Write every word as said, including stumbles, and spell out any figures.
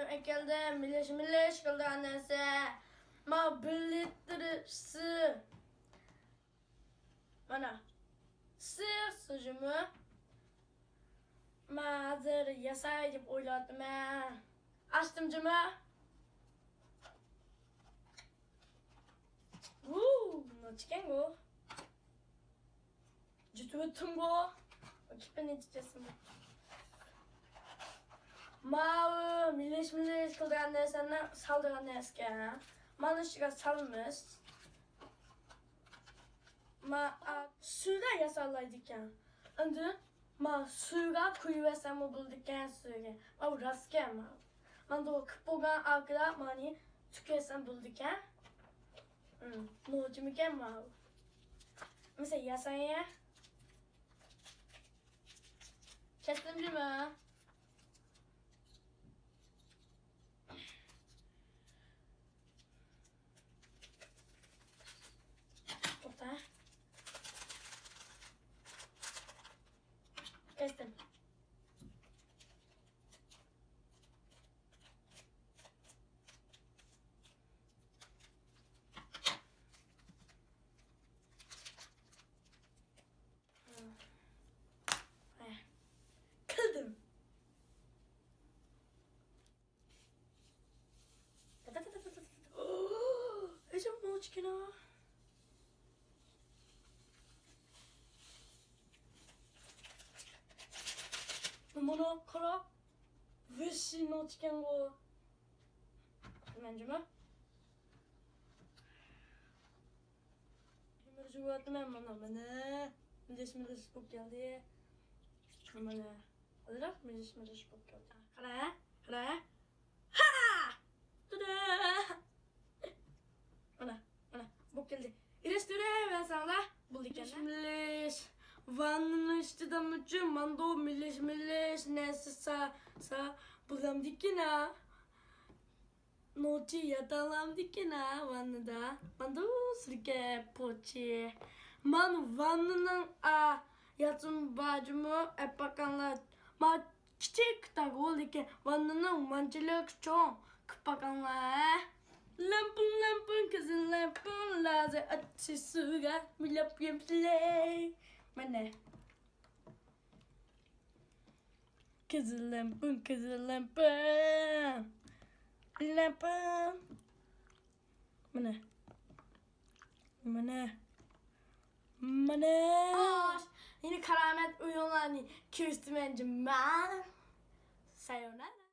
ئەكەلدىم، مىلىش-مىلىش قىلىدىغان نەرسە. ما بىر لىتىر سۇ. مانا، سۇ سۇژىمۇ. ما ھازىر ياساي دەپ ئويلاۋاتىمەن. ئاچتىم جۇمۇ. ۋۇ، نېمە ئىكەن بۇ؟ جۇتۇۋەتتىمغۇ. كىپىنى جۇتۇۋەتسىمۇ. ماۋۇ مىلىش-مىلىش قىلىدىغان نەرسىنى سالىدىغان نەرسىكەن. مانا شۇغا سالىمىز. ما، ئا، سۇدا ياسالايدىكەن. ئەمدى ما سۇغا قۇيۇۋەرسەممۇ بولىدىكەن، سۇغا. ماۋۇ راستكەن، ماۋۇ. ماندۇ قىپ بولغان ئارقىدا مانى تۆكۈۋەرسەم بولىدىكەن. ھىم، نوچىمىكەن ماۋۇ؟ مىسە ياسايە. كەستىم جۇمۇ. توختا. كەستىم. كىلدىم. ئۆزۈم نوچىكىنا. مانا قارا. ۋىششى نوچىكەنغۇ. مەنجىمۇ. يۇمۇر جۇۋاتىمەن مانا، مانا. مىلىش-مىلىش بولۇپ كەلدى. مانا. ئازراق مىلىش-مىلىش بولۇپ كەلدى. قارا، قارا. ھا! تۇدۇ! مانا، مانا، بولۇپ كەلدى. ئېلىشتۇرۇۋەرسەڭلار بولىدىكەن. مىلىش-مىلىش. ۋاننىنىڭ ئىچىدىمۇچۇ ماندۇ مىلىش-مىلىش نەرسە سا-، سا-، بولامدىكىنا. نوچى ياتالامدىكىنا ۋاننىدا. ماندۇ سۈركە پوچى. مان ۋاننىنىڭ ئا ياتسىمۇ باجىمۇ ئەپ باققانلار. ما كىچىك تاغۇ، لېكىن ۋاننىنىڭ مانچىلىك چوڭ قىپ باققانلار. لەمپۇن، لەمپۇن، قىزىل لەمپۇن، لازېر ئاچچىسىغا مىلاپ يەمسىلەي. مانا. قىزىل لەمپۇن، قىزىل لەمپۇن. لەمپۇن. مانا. مانا. مانا. خوش، يەنە كارامەت ئويۇنلارنى كۆرسىتىمەن جۇمۇ. سايونارا.